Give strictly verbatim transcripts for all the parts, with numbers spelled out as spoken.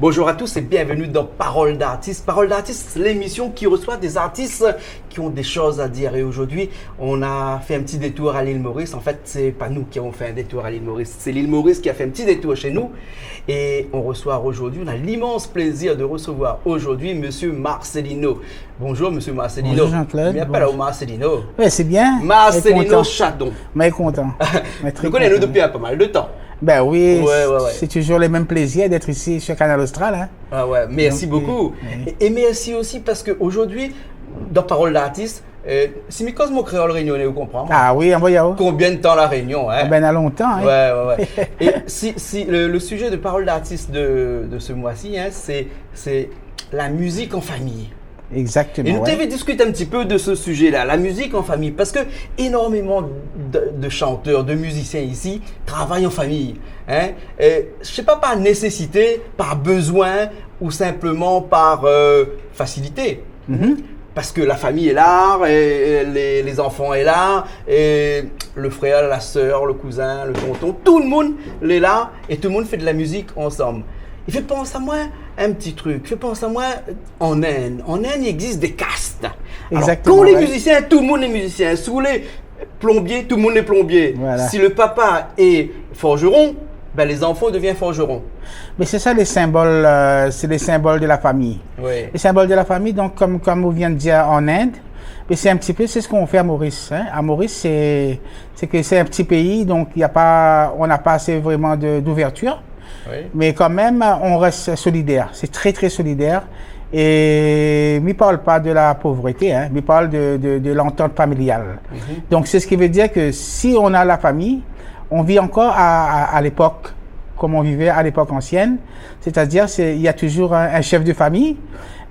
Bonjour à tous et bienvenue dans Parole d'artiste. Parole d'artiste, c'est l'émission qui reçoit des artistes qui ont des choses à dire. Et aujourd'hui, on a fait un petit détour à l'île Maurice. En fait, c'est pas nous qui avons fait un détour à l'île Maurice, c'est l'île Maurice qui a fait un petit détour chez nous. Et on reçoit aujourd'hui, on a l'immense plaisir de recevoir aujourd'hui Monsieur Marcelino. Bonjour, Monsieur Marcelino. Bonjour, Jean-Claude. Mi apèl aou Marcelino. Oui, c'est bien. Marcelino Chadon. Mé kontan. Mé très kontan. Nou koné anou dopi pa mal de tan. Ben oui, c'est toujours le même plaisir d'être ici sur Kanal Austral, hein. Ah ouais, merci beaucoup. Donc, euh, oui. Et, et merci aussi parce que aujourd'hui, dans Parole d'artiste, euh, si mi koz mon kréol rényoné, ou konpran, moin. Ah oui, anvoy aou. Konbien de tan La Rényon, hein ? Ah ben, na lontan, hein. Ouais, ouais, ouais. Et si, si le, le sujet de Parole d'artiste de, de ce mois-ci, hein, c'est, c'est la musique en famille. Exactement, ouais. Et nou té vé diskit un petit peu de ce sujet-là, la musique en famille, parce que énormément de, de chanteurs, de musiciens ici travaillent en famille, hein. Et je sais pas, par nécessité, par besoin, ou simplement par, euh, facilité. Mhm. Parce que la famille est là, et, et les, les enfants est là, et le frère, la sœur, le cousin, le tonton, tout le monde lé la, é tout le monde fé de la mizik ansanm. I fé pans amoin in ti trik, i fé pans amoin an Inde. An Inde, i égzis dé kast. Alor, kan lé mizisien, tout le monde est musicien. Exactement, ouais. Si ou lé plombié, tout le monde est plombier. Voilà. Si le papa est forgeron, ben, les enfants deviennent forgerons. Mais c'est ça les symboles, euh, c'est les symboles de la famille. Oui. Les symboles de la famille, donc, comme, comme on vient de dire en Inde, mais c'est un petit peu, c'est ce qu'on fait à Maurice, hein. À Maurice, c'est, c'est que c'est un petit pays, donc il y a pas, on n'a pas assez vraiment de, d'ouverture. Oui. Mais quand même, on reste solidaire. C'est très, très solidaire. Et mi parle pas de la pauvreté, hein, mi parle de, de, de l'entente familiale. Mhm. Donc, c'est ce qui veut dire que si on a la famille, on vit encore à, à, à l'époque, comme on vivait à l'époque ancienne, c'est-à-dire, c'est, il y a toujours un, un chef de famille,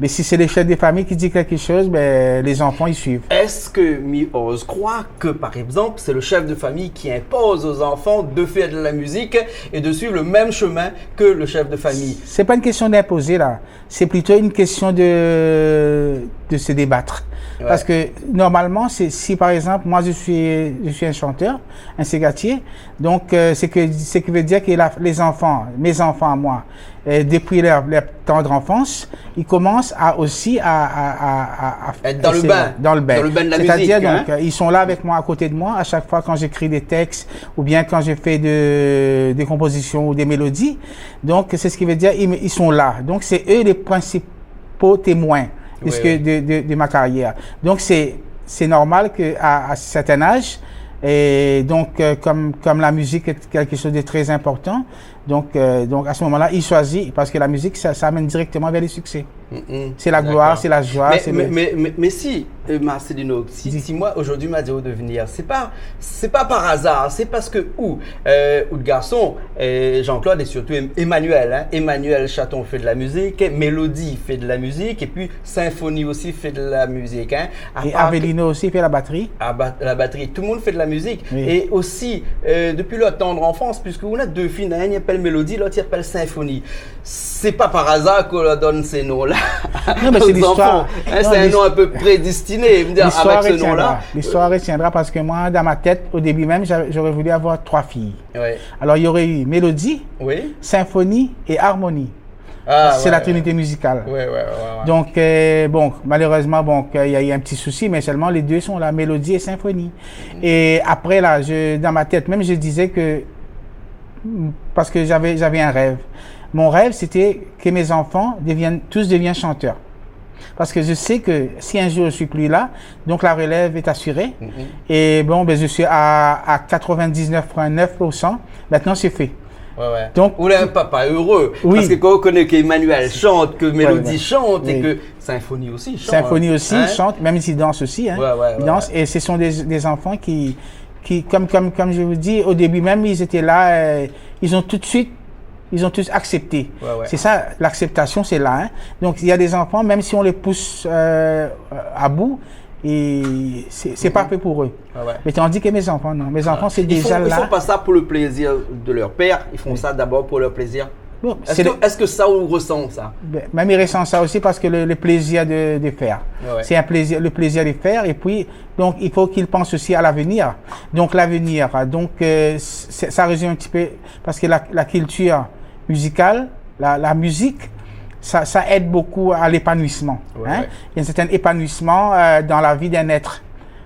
mais si c'est le chef de famille qui dit quelque chose, ben, les enfants, ils suivent. Est-ce que mi oz croire que, par exemple, c'est le chef de famille qui impose aux enfants de faire de la musique et de suivre le même chemin que le chef de famille ? C'est pas une question d'imposer, là. C'est plutôt une question de, de se débattre. Ouais. Parce que normalement, c'est, si par exemple, moi je suis, je suis un chanteur, un ségatier, donc, euh, c'est que, ce qui veut dire que la, les enfants, mes enfants à moi, euh, depuis leur, leur tendre enfance, ils commencent à aussi à, à, à, à, à être dans le bain. Dans le bain. Dans le bain de la musique, hein. C'est-à-dire, donc, euh, ils sont là avec moi, à côté de moi, à chaque fois quand j'écris des textes, ou bien quand je fais de, des compositions ou des mélodies. Donc, c'est ce qui veut dire, ils, ils sont là. Donc, c'est eux les principaux témoins de ce que, de, de, de ma carrière. Oui, oui. Donc, c'est, c'est normal que à, à certain âge, et donc, euh, comme, comme la musique est quelque chose de très important, donc, euh, donc, à ce moment-là, ils choisissent, parce que la musique, ça, ça amène directement vers le succès. Mm, mm. C'est la gloire, c'est la joie, c'est le... D'accord. Mais, mais, mais, mais, mais si, euh, Marcelino, si, si moi, aujourd'hui, ma di aou de venir, c'est pas, c'est pas par hasard, c'est parce que ou, euh, out garson, euh, Jean-Claude et surtout Em-, Emmanuel, hein, Emmanuel Chaton fait de la musique, Mélodie fait de la musique, et puis Symphonie aussi fait de la musique, hein. Et Avelino aussi fait la batterie. À part que, à ba-, la batterie, tout le monde fait de la musique. Oui. Et aussi, euh, depuis leur tendre enfance, puisque ou na dé fiy, inn i apèl Mélodie, lot i apèl Symphonie. C'est pas par hasard qu'on leur donne ces noms-là aux enfants. Non, mais c'est l'histoire. Hein, c'est un nom un peu prédestiné, je veux dire, avec ce nom-là. Non, l'his-, l'histoire retiendra. L'histoire retiendra parce que moi, dans ma tête, au début même, j'a-, j'aurais voulu avoir trois filles. Ouais. Alors, il y aurait eu Mélodie, Symphonie et Harmonie. Ah, ouais, ouais. C'est la trinité musicale. Ouais, ouais, ouais, ouais. Donc, euh, bon, malheureusement, bon, il y a eu un petit souci, mais seulement les deux sont là, Mélodie et Symphonie. Mhm. Et après, là, je, dans ma tête même, je disais que parce que j'avais, j'avais un rêve. Mon rêve, c'était que mes enfants deviennent, tous deviennent chanteurs. Parce que je sais que si un jour je suis plus là, donc la relève est assurée. Mhm. Et bon, ben, je suis à, à quatre-vingt-dix-neuf point neuf pour cent. Maintenant, c'est fait. Ouais, ouais. Donc, ou lé in papa heureux. Oui. Parce que quand on connaît qu'Emmanuel chante, que Mélodie chante et que Symphonie aussi chante, hein. Ouais, ouais. Oui. Symphonie aussi chante, même s'ils dansent aussi, hein. Ouais, ouais, ouais, ouais. Ils dansent et ce sont des, des enfants qui, qui, comme, comme, comme je vous dis, au début même, ils étaient là, euh, ils ont tout de suite, ils ont tous accepté. Ouais, ouais. C'est ça, l'acceptation, c'est là, hein. Donc, il y a des enfants, même si on les pousse, euh, à bout, et c'est, c'est pas fait pour eux. Mhm. Ouais, ouais. Mais tandis que mes enfants, non. Mes enfants, c'est déjà là. Ils font, ils font pas ça pour le plaisir de leur père, ils font ça d'abord pour leur plaisir. Oui. Bon, est-ce que, est-ce que ça, ou ressent ça ? Ben, même ils ressentent ça aussi parce que le, le plaisir de, de faire. Ouais, ouais. C'est un plaisir, le plaisir de faire, et puis, donc, il faut qu'ils pensent aussi à l'avenir. Donc, l'avenir, donc, euh, c'est, ça résume un petit peu, parce que la, la culture musicale, la, la musique, ça, ça aide beaucoup à l'épanouissement, hein. Ouais. Il y a un certain épanouissement, euh, dans la vie d'un être.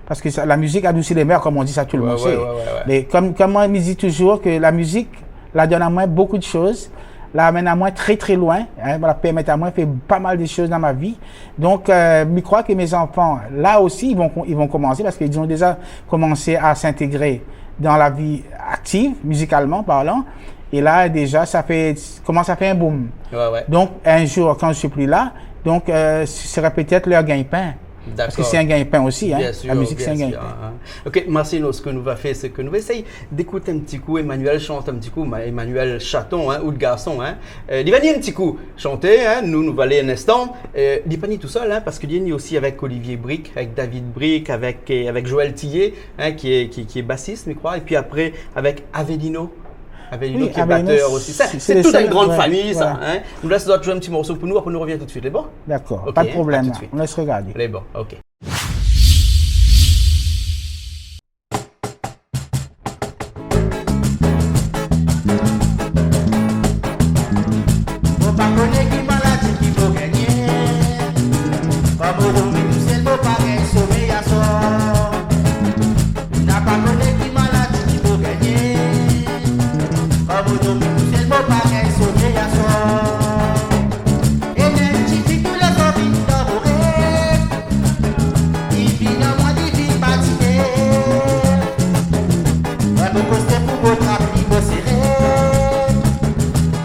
Parce que ça, la musique adoucit les mœurs, comme on dit ça, tout le monde sait. Ouais, ouais, ouais. Mais comme, comme moi, je dis toujours que la musique, la donn amoin beaucoup de choses, la amenn amoin très, très loin, hein, la pèrmèt amoin fé pa mal de shoz dan ma vi. Donc, euh, mi kroi ke mes enfants, là aussi, ils vont, ils vont commencer, parce qu'ils ont déjà commencé à s'intégrer dans la vie active, musicalement parlant. Et là, déjà, ça fait, commence à faire un boom. Ouais, ouais. Donc, un jour, quand je suis plus là, donc, euh, ce serait peut-être leur gagne-pain. D'accord. Parce que c'est un gagne-pain aussi, hein. Bien sûr, bien sûr, hein. La musique, c'est un gagne-pain. Ok, Marcelino, sak nou va fé, sé ke nou va éséy d'ékout in ti kou Emmanuel shant in ti kou, ma-, Emmanuel Chaton, hein, out garson, hein. Euh, li va ni in ti kou shanté, hein, nou, nou va alé in instan. Euh, li lé pa ni tousèl, hein, parske li lé ni osi avèk Olivier Brique, avèk David Brique, avèk, euh, avèk Joël Tillet, hein, ki lé, ki, ki lé basis, mi kroi, épi apré avèk Avelino. Avelino ki lé batèr osi. Oui, Avelino, sé, sé tout in gran fami, sa, hein. Nou lès azot zoué in ti morso pou nou, apré nou rovien tout de suite, lé bon ? D'accord, pas de problème. Ok, à tout de suite. On laisse regarder. Lé bon, ok. Ou pa koné ki maladi ki pou gingné. Kom ou dormi tousèl, ou pa gingn somèy aswar. Ou pa koné ki maladi ki pou gingné. Kom ou dormi tousèl, ou pa gingn somèy aswar. É mèm ti fi toulèzour vien dan mon rèv. Li vien dan mon, li vien badiné. Mèm mon kosté pou mon trap, li mo séré.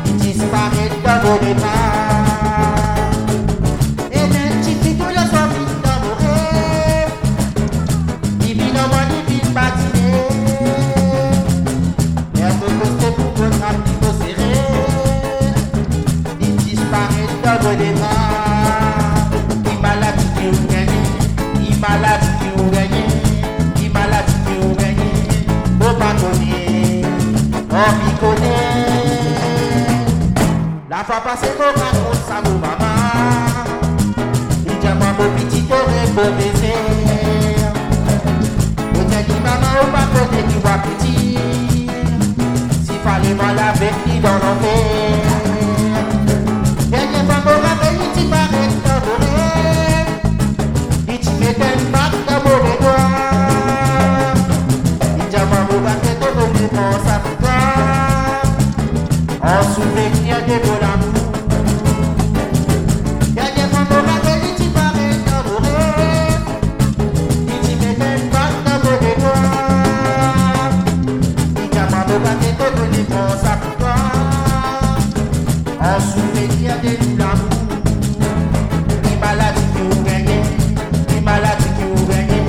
Li disparèt dan mon bra. É mèm ti fi toulèzour vien dan mon rèv. Li vien dan mon, li vien badiné. Mèm mon kosté pou mon trap, li mo séré. Li disparèt dan mon bra. Ki maladi ki ou gingné, ki maladi ki ou gingné, ki maladi ki ou gingné, ou pa koné, ou pi koné. La foi pasé, mon rakont sa mon momon. Li di amoin, mon piti, ou lé mové zèr. Mon di ali, momon, ou pa koné ki ou va piti. Si falé moin alé avèk li dan lanfèr. Dèrnié foi mon rapèl, li ti parèt dan mon rèv. Li ti mèt in bag dan mon doi. Li di amoin, mon bag, ou lé pans amoin. An souvenir de mon lamour. Dèrnié foi mon rapèl, li ti parèt dan mon rèv. Li ti mèt in bag dan mon doi. Li di amoin, mon bag, ou lé pans amoin. An souvenir de mon lamour. Ki maladi ki ou gingné, ki maladi ki ou gingné,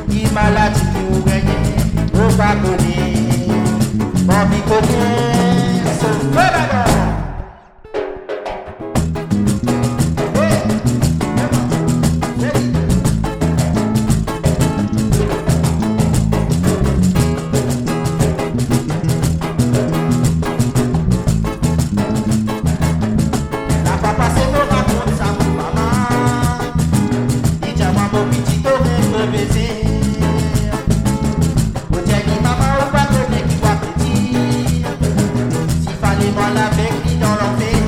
ki maladi ki ou gingné, ou pa koné, ou pi koné, sé vré bagay. La foi pasé, mon rakont sa mon momon. Li di amoin, mon piti, ou lé mové zèr. Mon di ali, momon, ou pa koné ki ou va piti. Si falé moin alé avèk li dan lanfèr.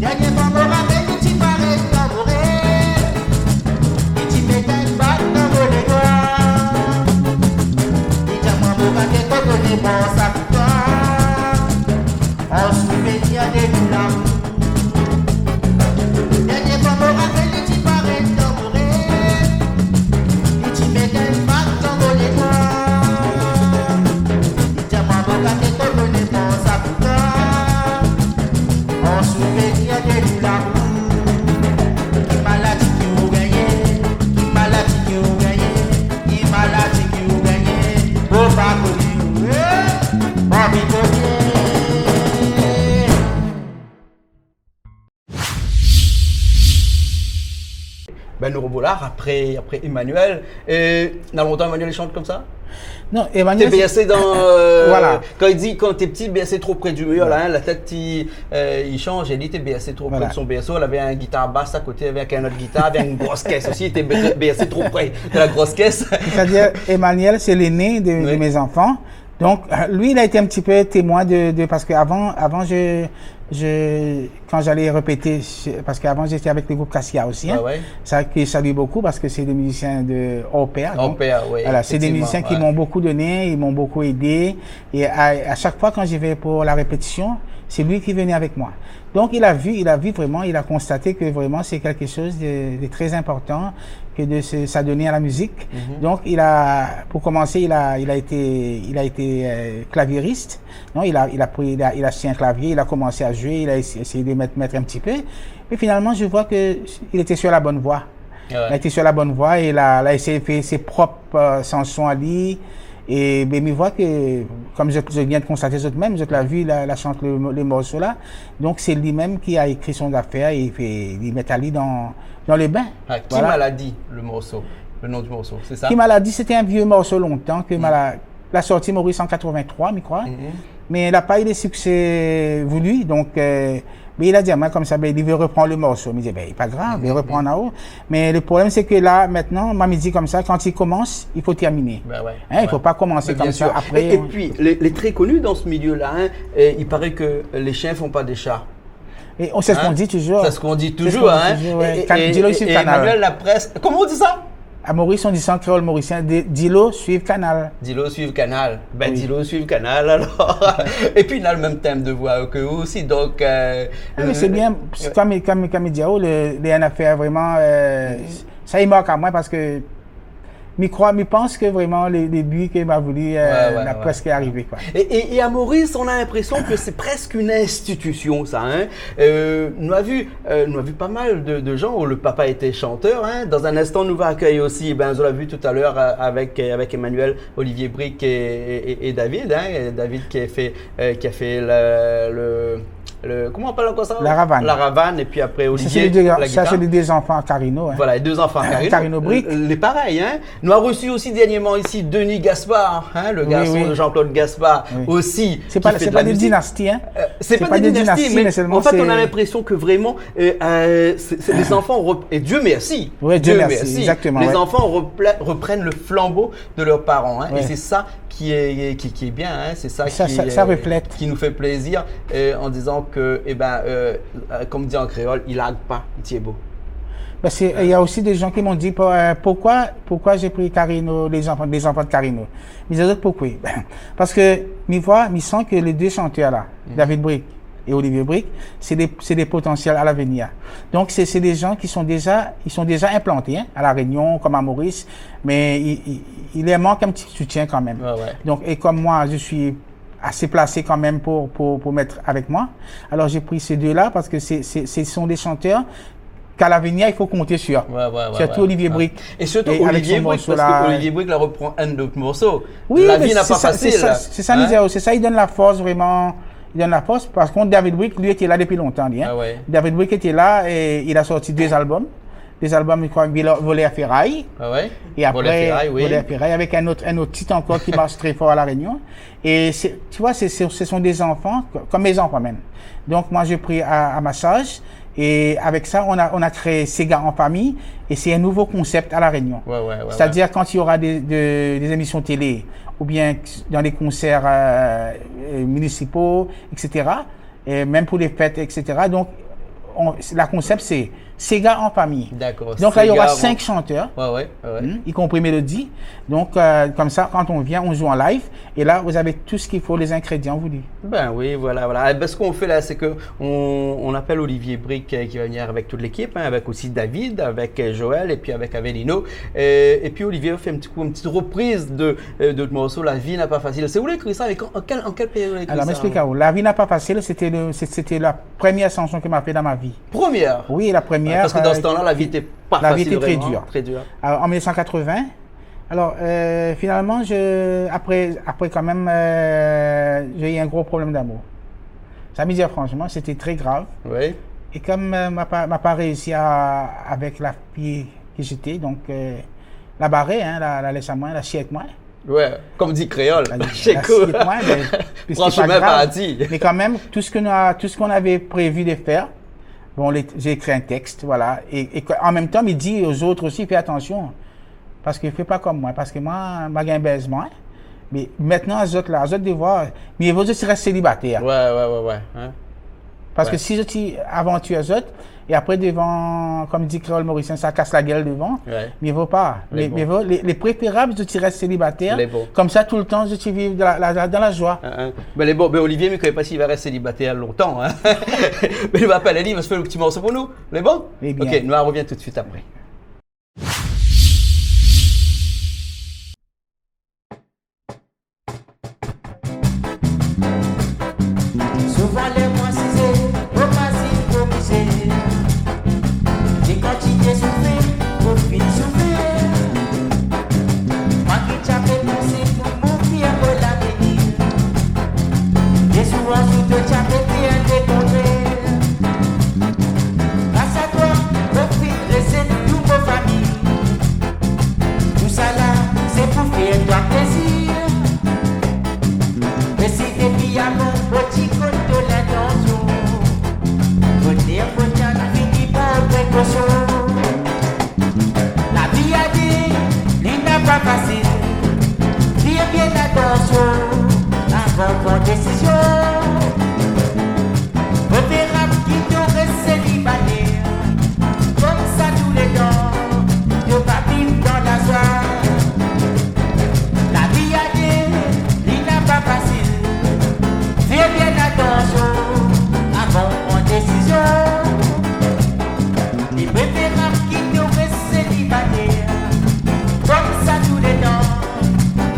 Dèrnié foi mon rapèl, li ti parèt dan mon rèv. Li ti mèt in bag dan mon doi. Li di amoin, mon bag, ou lé pans amoin. An souvenir de mon lamour. Dèrnié foi mon rapèl, li ti parèt dan mon rèv. Li ti mèt in bag dan mon doi. Li di amoin, mon bag, ou lé pans amoin. An souvenir de mon lamour. Ki maladi ki ou gingné, ki maladi ki ou gingné, ki maladi ki ou gingné, ou pa koné, eh, ou pi koné. Bin, nou rovoila apré, apré Emmanuel. Euh, na lontan Emmanuel i shant konmsa ? Non, Emmanuel, té bèrsé dan, euh, voilà. Kan i di, kan té piti, bèrsé tro pré di mir, la, hein, la tèt i, euh, i shanj, é li té bèrsé tro pré de son bèrso. Voilà. Lavé in gitar bas a koté, avèk in ot gitar, avèk in gro kès osi, té bè-, bèrsé tro pré de la gro kès. C'est-à-dire, Emmanuel, c'est l'aîné de, de mes enfants. Oui. Donc, euh, lui, il a été un petit peu témoin de, de, parce que avant, avant, je, je, quand j'allais répéter, je, parce qu'avant j'étais avec le groupe Cassia aussi, hein. Ouais, ouais. Ça, que je salue beaucoup parce que c'est des musiciens de hors pair, donc, Hors pair, oui, voilà, c'est des effectivement, musiciens qui ouais. m'ont beaucoup donné, ils m'ont beaucoup aidé. Et à, à chaque fois quand j'y vais pour la répétition, c'est lui qui venait avec moi. Donc il a vu, il a vu vraiment, il a constaté que vraiment c'est quelque chose de, de très important que de se, s'adonner à la musique. Mhm. Donc il a, pour commencer, il a, il a été, il a été, euh, claviériste. Non, il a, il a pris, il a, il a acheté un clavier, il a commencé à jouer, il a essa-, essayé de mettre, mettre un petit peu. Mais finalement, je vois que il était sur la bonne voie. Ah ouais. Il était sur la bonne voie et il a, il a essayé de faire ses propres, euh, chansons à lui. Et ben, mi voi que, comme je, je viens de constater, zot mèm, zot la vu, la, la chante le, le morceau là. Donc, c'est lui-même qui a écrit son affaire et il fait, il met à lui dans, dans le bain. Ah, Ki Maladi, le morceau, le nom du morceau, c'est ça ? Ki Maladi, c'était un vieux morceau longtemps que Mm. Mala-, la sorti Maurice en quatre-vingt-trois, mi kroi. Mhm. Mais la pa u le succès voulu, donc, euh, mais il a dit à moi comme ça, ben, il veut reprendre le morceau. Mi di, ben, pa grav, Mhm, ben, reprann mhm. aou. Mais le problème, c'est que là, maintenant, ma mi di comme ça, quand il commence, il faut terminer. Ben ouais, Hein, il ouais. faut pas commencer Mais bien comme ça, sûr. après, Et, et on puis, les, les très connus dans ce milieu-là, hein, et il paraît que les chiens font pas des chats. Et on, c'est ce Hein ? qu'on dit toujours. C'est ce qu'on dit C'est ce toujours, qu'on dit hein. toujours, ouais. Et, et, Can-, et, Dilo et, sur et Canal. Emmanuel Lapresse, comment on dit ça ? À Maurice, on dit ça en créole mauricien, di-, Dilo suiv Canal. Dilo suiv Canal. Ben, Oui. Dilo suiv Canal, alors. Et puis, il a le même timbre de voix que vous aussi, donc, euh, Ah, mais c'est euh, bien, euh, comme, comme, comme il dit, oh, le, le, une affaire vraiment, euh, ça, il marque à moi parce que mi kroi, mi pans que vraiment le, le but que ma voulu, euh, Ouais, ouais, la ouais. presque arrivé, quoi. Et, et, et à Maurice, on a l'impression que c'est presque une institution, ça, hein. Euh, nou la vu, euh, nou la vu pas mal de, de gens où le papa était chanteur, hein. Dans un instant, nou va accueillir aussi, ben, nou la vu tout à l'heure, euh, avec, euh, avec Emmanuel, Olivier Brique et, et, et, et David, hein. Et David qui a fait, euh, qui a fait le, le, le, comment on appelle encore ça ? La Ravane. La Ravane, et puis après Ça, Olivier, c'est les deux, la ça, guitare. c'est les deux enfants à Carino, hein. Voilà, les deux enfants à Carino. Carino Brique. Euh, les pareils, hein. Nou la reçu aussi dernièrement ici Denis Gaspard, hein, le Oui, garçon oui. de Jean-Claude Gaspard Oui. aussi, C'est qui pas, fait c'est de pas la des musique. dynasties, hein. Euh, c'est C'est pas pas des des dynasties, dynasties, mais mais seulement en fait, on a c'est l'impression que vraiment, euh, euh, c'est, c'est des enfants rep-, et Dieu merci. Ouais, Dieu Dieu merci, merci. exactement, Les ouais. enfants repla-, reprennent le flambeau de leurs parents, hein, et Ouais. c'est ça qui est, qui, qui est bien, hein, c'est ça Ça, qui, ça, ça euh, reflète. qui nous fait plaisir, euh, en disant que, eh ben, euh, euh, comme dit en créole, i larg pa, i tienbo. Parce que, euh, il y a aussi des gens qui m'ont dit, pour, euh, pourquoi, pourquoi j'ai pris Carino, les enfants, les enfants de Carino. Mi di azot pourquoi. Parce que mi voi, mi san que les deux chanteurs là, Mhm. David Brique et Olivier Brique, c'est des, c'est des potentiels à l'avenir. Donc, c'est, c'est des gens qui sont déjà, ils sont déjà implantés, hein, à La Réunion, comme à Maurice, mais il, il, il leur manque un petit soutien quand même. Ouais, ouais. Donc, et comme moi, je suis assez placé quand même pour, pour, pour mettre avec moi, alors j'ai pris ces deux-là parce que c'est, c'est, ce sont des chanteurs qu'à l'avenir, il faut compter sur. Ouais, ouais, ouais, Surtout ouais. Olivier Ouais. Brique. Et surtout Et avec Olivier son Brique, parce que morceau-là, Olivier Brique la reprend un autre morceau. Oui, La mais vie n'a c'est pas ça, c'est facile, ça, hein. c'est ça, Miséo, c'est ça, il donne la force vraiment, il donne la force. Par contre, David Brique, lui, était là depuis longtemps, lui, hein. Ah ouais. David Brique était là et il a sorti deux albums. Deux albums, je crois, Voleur, Voleur Ferraille. Ah ouais. Et Voleur après, Ferraille, oui. Voleur Ferraille, avec un autre, un autre titre encore qui marche très fort à La Réunion. Et c'est, tu vois, c'est, c'est, ce sont des enfants, co-, comme mes enfants même. Donc moi, j'ai pris à, à ma charge. Et avec ça, on a, on a créé Séga en famille. Et c'est un nouveau concept à La Réunion. Ouais, ouais, ouais, C'est-à-dire ouais. quand il y aura des, de-, des émissions télé, ou bien dans les concerts, euh, euh, municipaux, et cetera, et même pour les fêtes, et cetera. Donc, on, la concept, c'est Séga en famille. D'accord. Donc là, il y aura Séga en cinq chanteurs, Ouais, ouais, ouais, ouais. hmm, y compris Mélodie. Donc, euh, comme ça, quand on vient, on joue en live. Et là, vous avez tout ce qu'il faut, les ingrédients, vous dites. Ben oui, voilà, voilà. Eh ben, ce qu'on fait là, c'est que on, on appelle Olivier Brique, euh, qui va venir avec toute l'équipe, hein, avec aussi David, avec, euh, Joël et puis avec Avelino. Euh, et puis Olivier va faire un petit coup, une petite reprise de, euh, de notre morceau La vie n'a pas facile. C'est où l'écrit ça ? Avec en, en quelle, en quelle période l'écrit Alors, ça, m'explique hein ? à vous. La vie n'a pas facile, c'était le, c'est-, c'était la première chanson que m'a fait dans ma vie. Première ? Oui, la première, Parce que dans ce euh, temps-là, la vie qui était pas la vie facile, était très vraiment, dure. très dure. Alors, en mille neuf cent quatre-vingts, alors, euh, finalement, je, après, après quand même, euh, j'ai eu un gros problème d'amour. Ça, mi di, franchement, c'était très grave. Oui. Et comme, euh, ma pa, ma pa réussi à, avec la fille que j'étais, donc, euh, la baré, hein, la, la lès amoin, la chié èk moin. Ouais, comme dit créole, La, la chez chié èk moin, mais, puis Prends c'est pas chemin grave. parti. Mais quand même, tout ce que nous a-, tout ce qu'on avait prévu de faire, bon, les, j'ai écrit un texte, voilà. Et, et que, en même temps, mi di aux autres aussi, fé atansion. Parce que fé pa comme moi, parce que moi, ma gingn bèz moin. Mais maintenant, azot la, azot de voir, mié vo zot rès célibataire. Ouais, ouais, ouais, ouais, hein. Parske si zot i avantir zot, é apré devan, kom di kréol morisien, sa kas la gèl devan, mié vo pa. Mié vo, lé, lé préférab zot i rès sélibatèr. Komsa, toultan, zot i viv dan la, la, dan la zoi. Bin, lé bon. Bin, Olivier, mi koné pa si li va rès sélibatèr lontan, in. Mé nou va apèl ali, li va fé in ti morso pou nou. Lé bon ? Ok, nou arvien tout suit apré. Souvan lèr moin sizé, o mazine o mizèr. É kan ti dé soufèr, o fine soufèr. Moin ki té apèl mon sé pou mon fièr pou lavenir. Dé soufrans ou té apèl fièr dé kontrèr. Gras a toi, o fine rézèt tout mon fami. Tousala, sé pou fé toi plézir. Mé si dépi avan, o ti kont lintansion. Bonèr, bonèr, fini par prékosion. La vi a dé, li na pa fasil. Fé bien atansion avan pran désizion. Préférab ki nou rès sélibatèr, konmsa tou lé tan, nou va viv dan la zoi. La vi a dé, li na pa fasil. Fé bien atansion avan pran désizion. Li préférab ki nou rès sélibatèr, konmsa tou lé tan,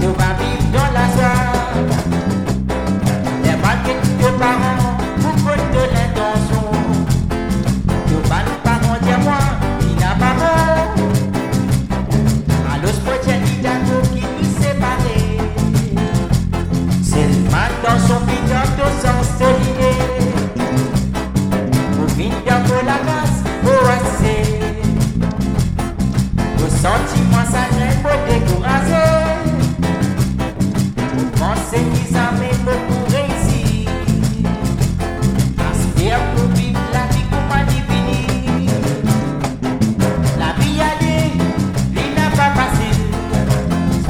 nou va viv dan la zoi. Lèr malgré tout paran, pou kont lintansion, tout bann paran di amoin, li na pa mor. Alor, sé pou sa li dakor ki nou séparé. Sèlman dan son pita, to sans de lidé. Ou vin dan mon lagras, o asizé. Ou santi moin sagrin, o dékourazé. Ou pansé ki zamé ou pou réisi. Aspèr pou viv la vi koman li fini. La vi a dé, li na pa fasil.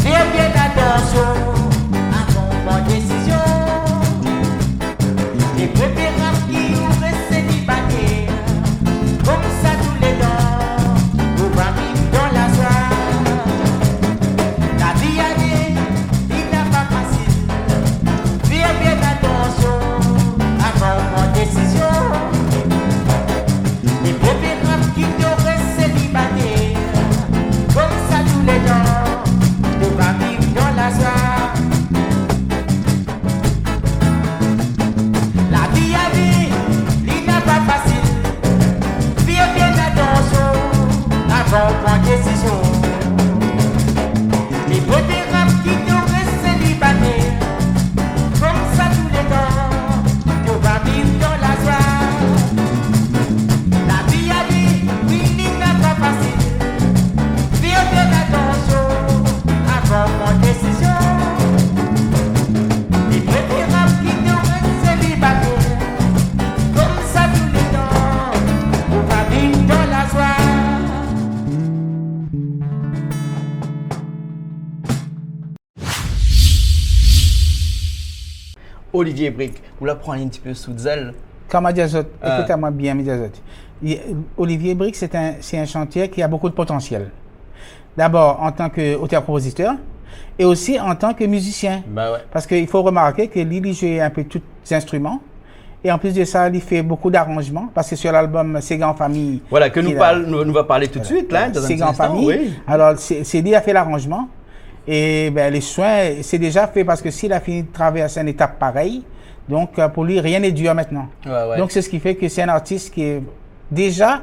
Fé bien atansion avan pran désizion. Li préférab ki ou rès sélibatèr, konmsa tou lé tan, ou va viv dan la zoi. La vi a dé, li na pa fasil. Fé bien atansion avan pran désizion. Li préférab ki ou rès sélibatèr, konmsa tou lé tan, nou va viv dan la zoi. La vi a dé, li na pa fasil. Fé bien atansion avan pran désizion. Li préférab ki ou rès sélibatèr, konmsa tou lé tan, nou va viv dan la zoi. La vi a dé, wi, li na pa fasil. Fé bien atansion avan pran désizion. Li préférab ki ou rès sélibatèr, konmsa tou lé tan, nou va viv dan la zoi. Olivier Brique, ou la pran in ti pé sou zèl. Kan ma di azot, ékout amoin bien, ma di azot. Olivier Brique, sé in, sé in shantèr ki na bonpé de potansièl. Dabor, an tan ke otèr-konpozitèr, é osi an tan ke mizisien. Parske i fo remarké ke li, li zoué in pé tout zinstriman. É an plis de sa, li fé bonpé d'aranjman, parske sur l'album Séga an fami, voilà, ke nou parl, nou, nou va parlé tout de suite, la, dan in ti instan, wi. Alor, sé, sé li la fé laranjman. É bin, lé soin, sé déza fé, parske si la fini travèrs in étap parèy, donk, euh, pou li, rien n'est dur maintenant. Donk, sé sak i fé ke sé in artis ki lé déza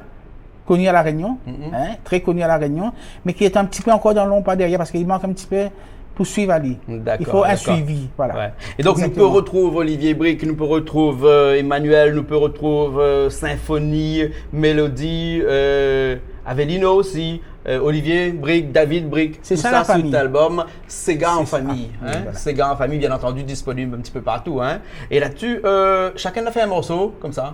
koni a La Rényon, in, trè koni a La Rényon, mé ki lé in ti pé ankor dan lonb par dèrièr, parske i mank in ti pé pou suiv ali. I fo in suivi, voilà. Dakor, dakor. É donk, nou pé retrouv Olivier Brique, nou pé retrouv, euh, Emmanuel, nou pé retrouv, euh, Symphonie, Mélodie, euh, Avelino osi, euh, Olivier Brique, David Brique, tout sa, la fami. Sé sa, sou album Séga an fami, in. Sé sa. Wi, voilà. Séga an fami, bien antandi, disponib in ti pé partou, in. É la-dsi, euh, shakinn la fé in morso, konmsa.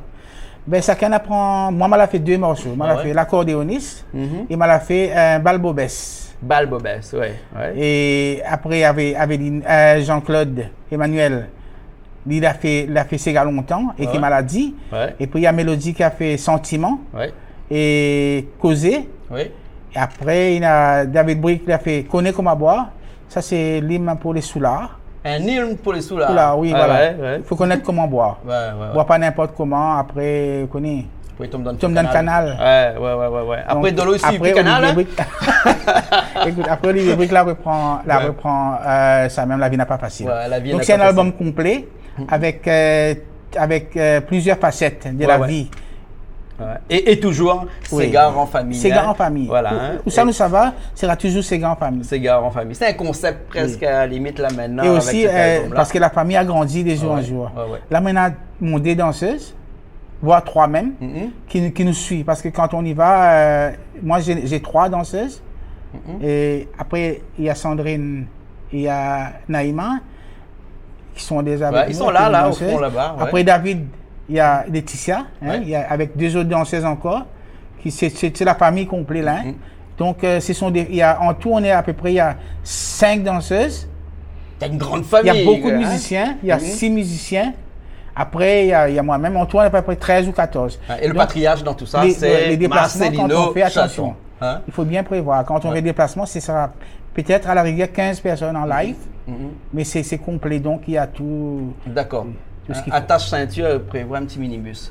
Bin, shakinn la pran, moin, ma la fé dé morso. Ma la fé L'Accordéoniste é ma la fé, euh, Bal Bobès. Bal Bobès, wé, wé. É apré, avé, avé Lin-, euh, Jean-Claude, Emmanuel, Li la fé, li la fé séga lontan, é ki maladi. Ouais. Épi, néna Mélodie ki la fé Santiman. Ouais. É Kozé. Oui. É apré, néna David Brick, li la fé Koné koman boir. Sa sé lim pou lé soula. In lim pou lé soula. Soula, oui, voilà. Ouais, ouais. I fo konèt koman boir. Ouais, ouais, ouais. Boir pa ninport koman, apré, koné. Apré, i tonm dan kanal. Ouais, ouais, ouais, ouais, ouais. Donk, apré, dolo isi, apré, pi kanal, Olivier Brick, ékout, apré, Olivier Brick la repran, la repran, euh, sa mèm, La vi na pa fasil. Ouais, La vi na pa fasil. Donk, sé in album konplé, avèk, euh, avèk, euh, plizièr fasèt de la vi. Ouais, ouais. É, é toujour, séga an fami, in. Séga an fami. Voilà, in. Ousa nou sava, sera toujour séga an fami. Séga an fami. Sé in konsèp prèsk a la limit, la, mintnan, avèk sèt album-la. É osi, euh, parske la fami la grandi de zour an zour. Ouais, ouais. La, mi néna mon dé dansèz, voir troi mèm, ki, ki nou suiv. Parske kan nou i va, euh, moin, j'ai, j'ai trois danseuses. É apré, néna Sandrine, néna Naïma, ki lé déza avèk nou, la, o fon, laba, ouais. Apré David, néna Laetitia, in, néna, avèk dé zot dansèz ankor, ki sé, sé, sé la fami konplé, la, in. Donk, euh, sé son dé, néna, an tou, nou lé apépré, néna sink dansèz. Sé in gran fami, in. Néna bonpé de mizisien, néna sis mizisien. Apré, néna, néna moin mèm, an tou, nou lé apépré trèz ou katorz. Ah, é le patriarch dan tousa, sé Marcelino Chaton. Donk, lé, lé, lé déplasman, kan nou fé atansion. In ? I fo bien prévoir. Kan nou fé déplasman, sé sa, pétèt a la riguèr kinz pèrsone an live, mé sé, sé konplé, donk néna tout, tout sak i fo. Dakor. In, atas sintir, prévoir in ti minibus.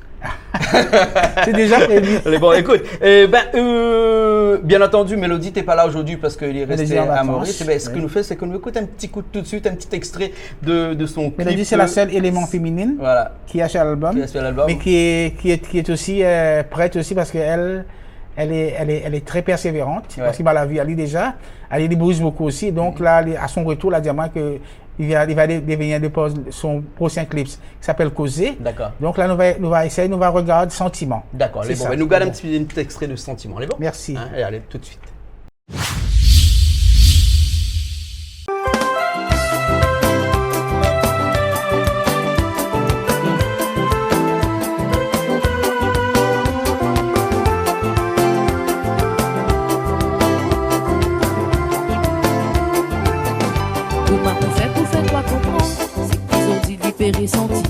Sé déza prévi. Alé, bon, ékout, é bin, euh, bien antandi, Mélodie té pa la zordi parske li lé rèsté a Moris. Mélodie lé an vakans. É bin, sak nou fé, sé ke nou ékout in ti kou tout suit, in ti ékstré de, de son klip. Mélodie, sé la sèl éléman féminine ki lé su lalbom, mé ki lé, ki lé, ki lé osi, euh, prèt osi parske èl, èl lé, èl lé, èl lé trè pèrsévérant, parske moin la vi ali déza, èl i bouz bonpé osi. Donk la, li, a son retour, la di amoin ke li va, li va dé-, dévnir de pos-, son proshin klip, ki apèl Kozé. Dakor. Donk la, nou va, nou va éséy, nou va rogard Santiman. Dakor, alé, bon, bin, nou gard in ti, in ti ékstré de Santiman, alé, bon ? Mèrsi. In, é alé, tout suit. Koman pou fé, pou fé toi konprann, sé ki zordi li pé résanti,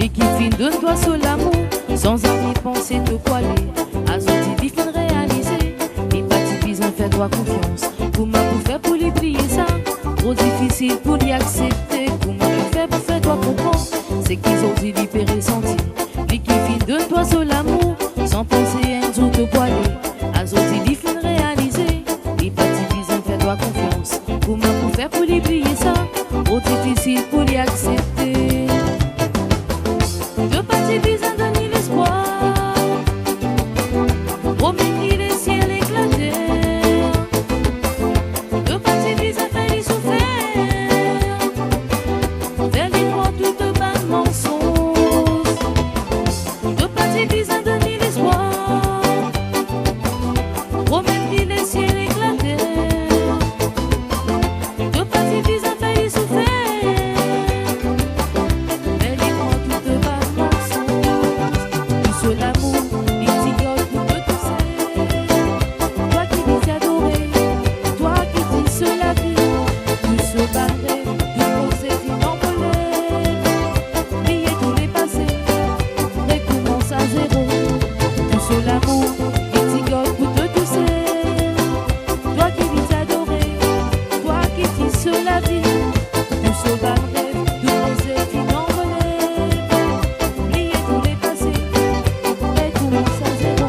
li ki fine donn toi son lamour, san zami pansé to pou alé, azordi li fine réalizé, li pa ti bizin fé toi konfians. Koman pou fé pou li bliyé sa ? Tro difisil pou li aksèpté. Koman pou fé pou fé toi konprann, sé ki zordi li pé résanti, li ki fine donn toi son lamour, san pansé in zour to pou alé, azordi li fine réalizé, li pa ti bizin fé toi konfians. Koman pou fé pou li bliyé sa ? Tro difisil pou li aksèpté. To pa ti bizin donn li léspoir, promet li le sièl é la tèr. To pa ti bizin fé li soufèr, fé li kroir tout bann mansonz. To pa ti bizin donn li léspoir, promet li le sièl é la tèr. To pa ti bizin fé li soufèr, fé li kroir tout bann mansonz. Tousa lamour, li ti gard pou to tousèl. Toi ki di adoré, toi ki di sé la vi, tousa bann rèv, tout kozé fine anvolé. Bliyé tout lé pasé, rékomans a zéro. Tousa lamour, li ti gard pou to tousèl. Toi ki di adoré, toi ki di sé la vi, tousa bann rèv, tout kozé fine anvolé. Bliyé tout lé pasé, rékomans a zéro.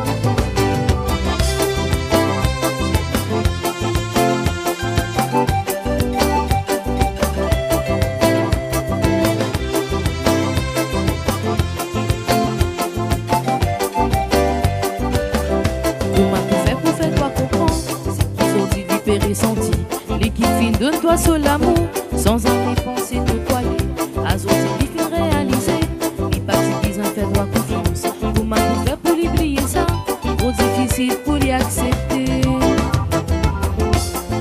Koman pou fé pou fé toi konprann, sé ki zordi li pé résanti, li ki fine donn toi son lamour, san zami pansé to pou alé, azordi li fine réalizé, li pa ti bizin fé toi konfians. Koman pou fé pou li bliyé sa ? Tro difisil pou li aksèpté.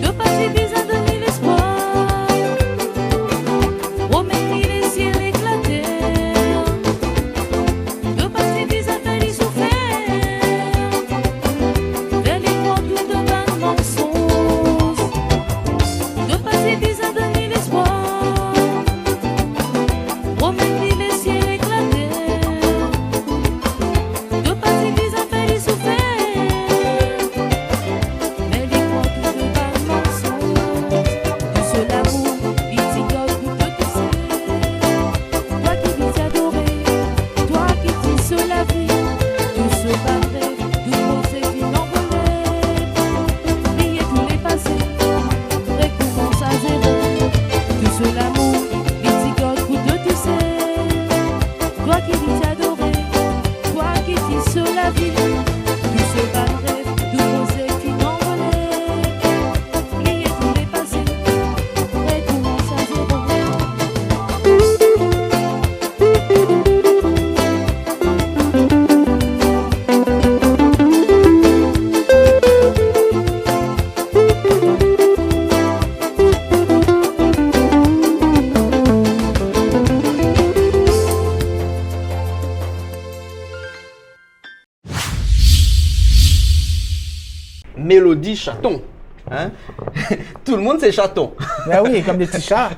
To pa ti bizin donn li léspoir, promet li le sièl é la tèr. To pa ti bizin fé li soufèr, fé li kroir tout bann mansonz. To pa ti bizin donn li léspoir, promet li le Mélodie Chaton. Hein ? Tout le monde, c'est chaton. Ben oui, comme des petits chats.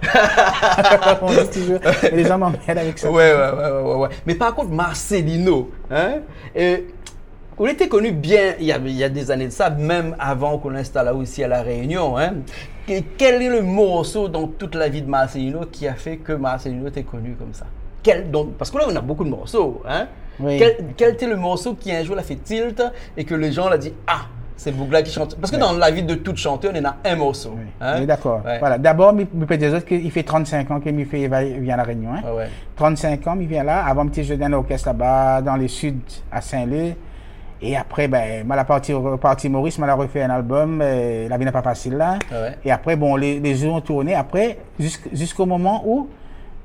On dit toujours. Et les gens m'emmerdent avec ça. Ouais, ouais, ouais, ouais, ouais, ouais. Mais par contre, Marcelino, hein, euh, ou lété koni bien, il y a, il y a des années de ça, même avant k'ou instal aou isi à La Réunion, hein. Que-, quel est le morceau dans toute la vie de Marcelino qui a fait que Marcelino était connu comme ça ? Quel, donc, parce que là, on a beaucoup de morceaux, hein. Oui. Quel, quel était le morceau qui un jour l'a fait tilt et que les gens la di, ah, sé boug-la ki shant. Parce que dans la vie de tout chanteur, néna in morso. Oui. Hein ? Oui, d'accord. Ouais. Voilà. D'abord, mi, mi pé dir azot ke i fé trant-sink an ke mi fé, va, vien La Réunion, hein. Ouais, ouais. Trant-sink an, mi vien la. Avan, mi té zoué dan in orkès laba, dan le sud, à Saint-Leu. É apré, ben, ma la parti, parti Maurice, ma la refé in album, euh, La vi lé pa fasil la. Ouais, ouais. É apré, bon, les, les jours ont tourné. Après, jusqu-, jusqu'au moment où,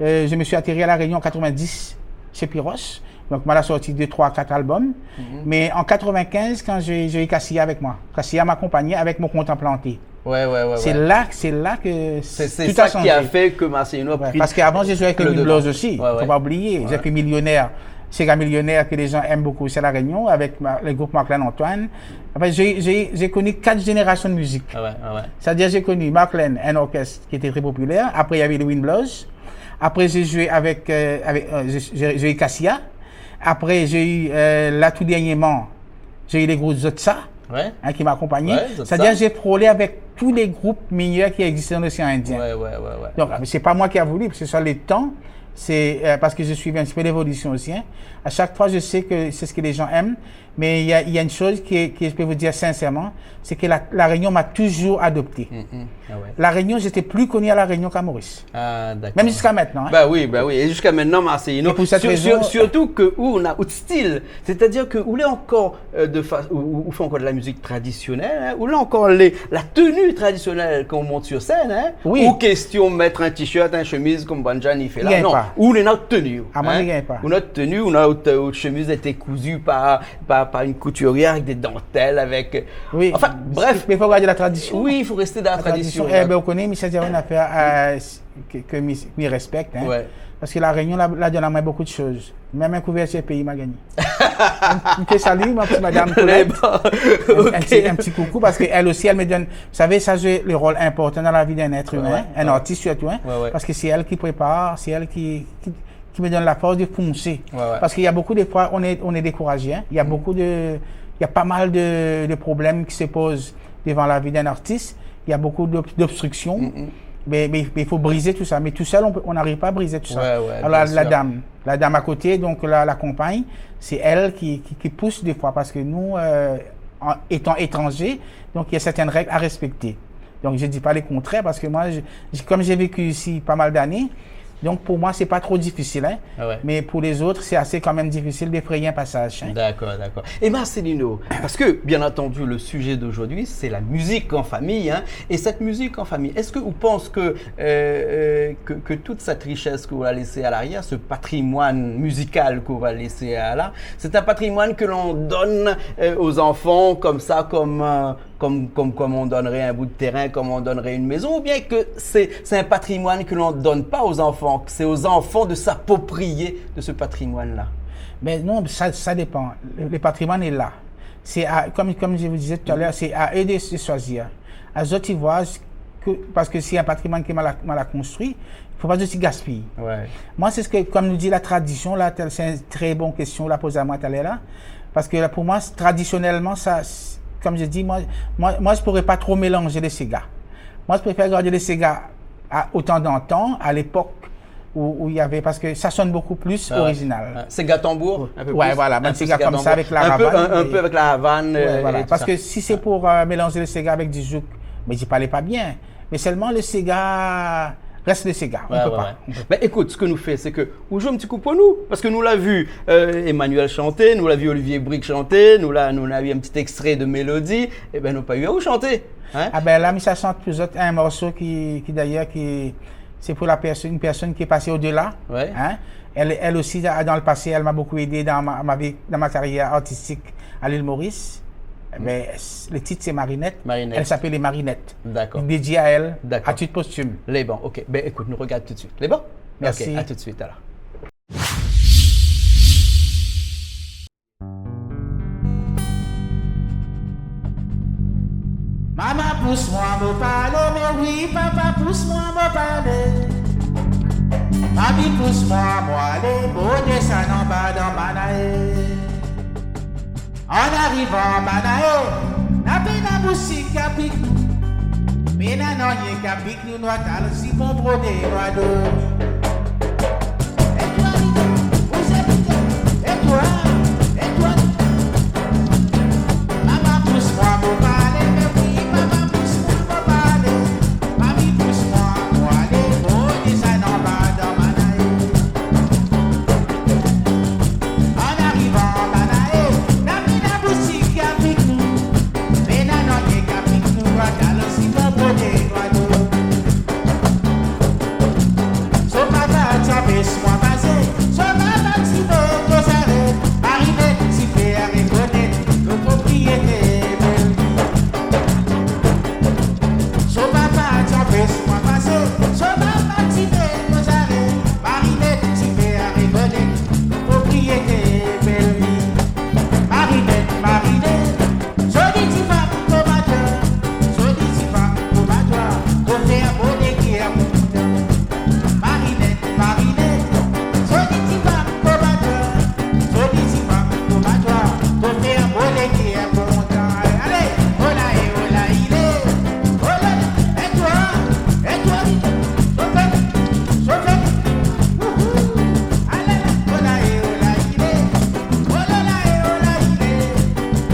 euh, je me suis atterri à La Réunion en quatre-vingt-dix chez Piroche. Donc, ma la sorti deux, trois, quatre albums. Mhm. Mais en quatre-vingt-quinze, quand j'ai, j'ai eu Cassia avec moi, Cassia m'a accompagné avec Mon Kontan Planté. Ouais, ouais, ouais, ouais. C'est là, c'est là que tout a changé. C'est, c'est ça qui a fait que Marcelino a pris le devant. Ouais, parce qu'avant, j'ai joué avec les Wind Blows aussi, faut pas oublier. Ouais, ouais. J'ai fait Millionnaire, Séga Millionnaire que les gens aiment beaucoup, c'est La Réunion, avec ma-, le groupe Marc-Lane Antoine. Après, j'ai, j'ai, j'ai connu quatre générations de musique. Ah ouais, ah ouais. C'est-à-dire, j'ai connu Marc-Lane, un orchestre qui était très populaire. Après, il y avait les Wind Blows. Après, j'ai joué avec, euh, avec, euh, j'ai, j'ai, j'ai eu Cassia. Après, j'ai eu, euh, là, tout dernièrement, j'ai eu les groupes Zotsa, ouais, hein, qui m'ont accompagné. Ouais, Zotsa. C'est-à-dire, j'ai frôlé avec tous les groupes mineurs qui existaient dans l'océan Indien. Ouais, ouais, ouais, ouais. Donc, c'est pas moi qui a voulu, parce que sur le temps, c'est, euh, parce que je suivais un petit peu l'évolution aussi, hein. À chaque fois, je sais que c'est ce que les gens aiment. Mais il y a, il y a une chose qui est, que je peux vous dire sincèrement, c'est que la, La Réunion m'a toujours adopté. Mm, mm. Ah ouais. La Réunion, j'étais plus connu à La Réunion qu'à Maurice. Ah, d'accord. Même jusqu'à maintenant, hein. Bah oui, bah oui. Et jusqu'à maintenant, Marcelino. Et pour cette raison, sur-, sur-, surtout ke ou néna out stil. C'est-à-dire ke ou lé ankor, euh, de fa-, ou, ou, ou fé ankor de la musique traditionnelle, hein. Ou lé ankor les, la tenue traditionnelle quand on monte sur scène, hein. Oui. Ou question mèt in t-shirt, in shemiz, konm bann zot i fé la. Non. Ou néna out tenue, hein. Ah, moin, mi gingn pa. Ou néna out tenue, ou néna out, euh, out shemiz été cousue par par, par une couturière avec des dentelles, avec, euh, oui, enfin, bref. Mais il faut garder la tradition. Oui, il faut rester dans la tradition. La tradition. Eh ben, ou koné, mi sa di aou in afèr, euh, ke, ke mi, mi respèk, hein. Ouais. Parce que La Réunion la, la donn amoin beaucoup de choses. Même in kouvèrtir péi, ma gingné. In, in ti salu, mon ti madam Colette. Eh ben, un, un petit, un petit coucou, parce que elle aussi, elle me donne, vous savez, ça, c'est le rôle important dans la vie d'un être humain, un artiste surtout, hein, parce que c'est elle qui prépare, c'est elle qui, qui, qui me donne la force de foncer. Ouais, ouais. Parce qu'il y a beaucoup de fois, on est, on est découragé, hein. Il y a beaucoup de, il y a pas mal de, de problèmes qui se posent devant la vie d'un artiste. Il y a beaucoup d'ob-, d'obstructions. Mm, mm. Mais, mais, mais il faut briser tout ça. Mais tout seul, on peut, on n'arrive pas à briser tout ça. Ouais, ouais, bien sûr. Alors, la, la dame, la dame à côté, donc la, la compagne, c'est elle qui, qui, qui pousse des fois parce que nous, euh, en étant étrangers, donc il y a certaines règles à respecter. Donc, je dis pas le contraire parce que moi, je, je, comme j'ai vécu ici pas mal d'années, donc pour moi, c'est pas trop difficile, hein. Ah ouais. Mais pour les autres, c'est assez quand même difficile de frayer un passage, hein. D'accord, d'accord. Et Marcelino, parce que, bien entendu, le sujet d'aujourd'hui, c'est la musique en famille, hein. Et cette musique en famille, est-ce que ou pensez que, euh, euh, que, que toute cette richesse k'ou va laisser à l'arrière, ce patrimoine musical k'ou va laisser à la, c'est un patrimoine que l'on donne, euh, aux enfants comme ça, comme, euh, comme, comme, comme on donnerait un bout de terrain, comme on donnerait une maison, ou bien que c'est, c'est un patrimoine que l'on donne pas aux enfants, que c'est aux enfants de s'approprier de ce patrimoine-là ? Mais non, ça, ça dépend. Le, le patrimoine est là. C'est à, comme, comme je vous disais tout à l'heure, c'est à eux de se choisir. Azot i voi ke, parce que c'est un patrimoine qui est mal, mal construit, il faut pas aussi gaspiller. Ouais. Moi, c'est ce que, comme nous dit la tradition, là, tel, c'est une très bonne question, la posée à moi tout à l'heure, là. Parce que là, pour moi, traditionnellement, ça, c'est, comme je dis, moi, moi, moi, je pourrais pas trop mélanger les ségas. Moi, je préfère garder les ségas à, au temps d'antan, à l'époque où, où il y avait, parce que ça sonne beaucoup plus original. Ah ouais. Ouais. Séga tambour, un peu plus. Ouais, voilà, un peu séga tambour. Un peu séga comme ça, avec la ravane, un, un peu avec la ravane, euh, et tout ça. Ouais, voilà. Parce que si c'est pour, euh, mélanger le séga avec du zouk, mais je dis pas, il est pas bien. Mais seulement le séga reste le séga. On peut pas. Ouais, ouais, ouais. Ben, écoute, ce que nous fait, c'est que ou zoué in ti kou pou nou, parce que nou la vu, euh, Emmanuel chanter, nou la vu Olivier Brique chanter, nou la, nou la vu un petit extrait de mélodie, eh ben, nou la pa vu aou chanter, hein ? Ah ben là, mi sa shant pou zot un morceau qui, qui d'ailleurs, qui, c'est pour la personne, une personne qui est passée au-delà, hein. Ouais. Elle, elle aussi, dans le passé, elle m'a beaucoup aidé dans ma, ma vie, dans ma carrière artistique à l'île Maurice. Mm. Mais le titre, c'est Marinette. Marinette. Elle s'appelle les Marinettes. D'accord. Dédié à elle, à titre posthume. D'accord. Lé bon, ok. Ben, écoute, nou regard tout de suite. Lé bon ? Merci. Ok, à tout de suite, alors. Pous moin, mo palé, mé oui, papa, pous moin, mo palé. Papi, pous moin, mo alé, mo désann anba dan Manaé. An arivan Manaé, na pena boutik ki apik nou. Mé na nanye ki apik nou, nou atal si bon brodé, nou ado. É toi, Lito, ou sé Lito ? É toi ? É toi ? Papa, pous moin, mo palé, mé oui, papa, pous moin, mo palé. Papi, pous moin, mo alé, mo désann anba dan Manaé. An arivan Manaé, na pena boutik ki apik nou. Mé na nanye ki apik nou, nou atal si bon brodé, nou ado. Son papa ti anpès moin pasé, son papa ti mèt o zaré, Marinèt ti fé rigonèt, lo propriétèr bèl vi. Son papa ti anpès moin pasé, son papa ti mèt o zaré, Marinèt ti fé rigonèt, lo propriétèr bèl vi. Marinèt, Marinèt, zoli ti fanm konm atoi, zoli ti fanm konm atoi, pou fé bonèr kèr kontan. Marinèt, Marinèt, zoli ti fanm konm atoi, zoli ti fanm konm atoi, pou fé bonèr kèr kontan. Alé, ola é ola ilé, ola, é toi, é toi, Lito, sofé, sofé, wouhou, alala, ola é ola ilé. Olala é ola ilé,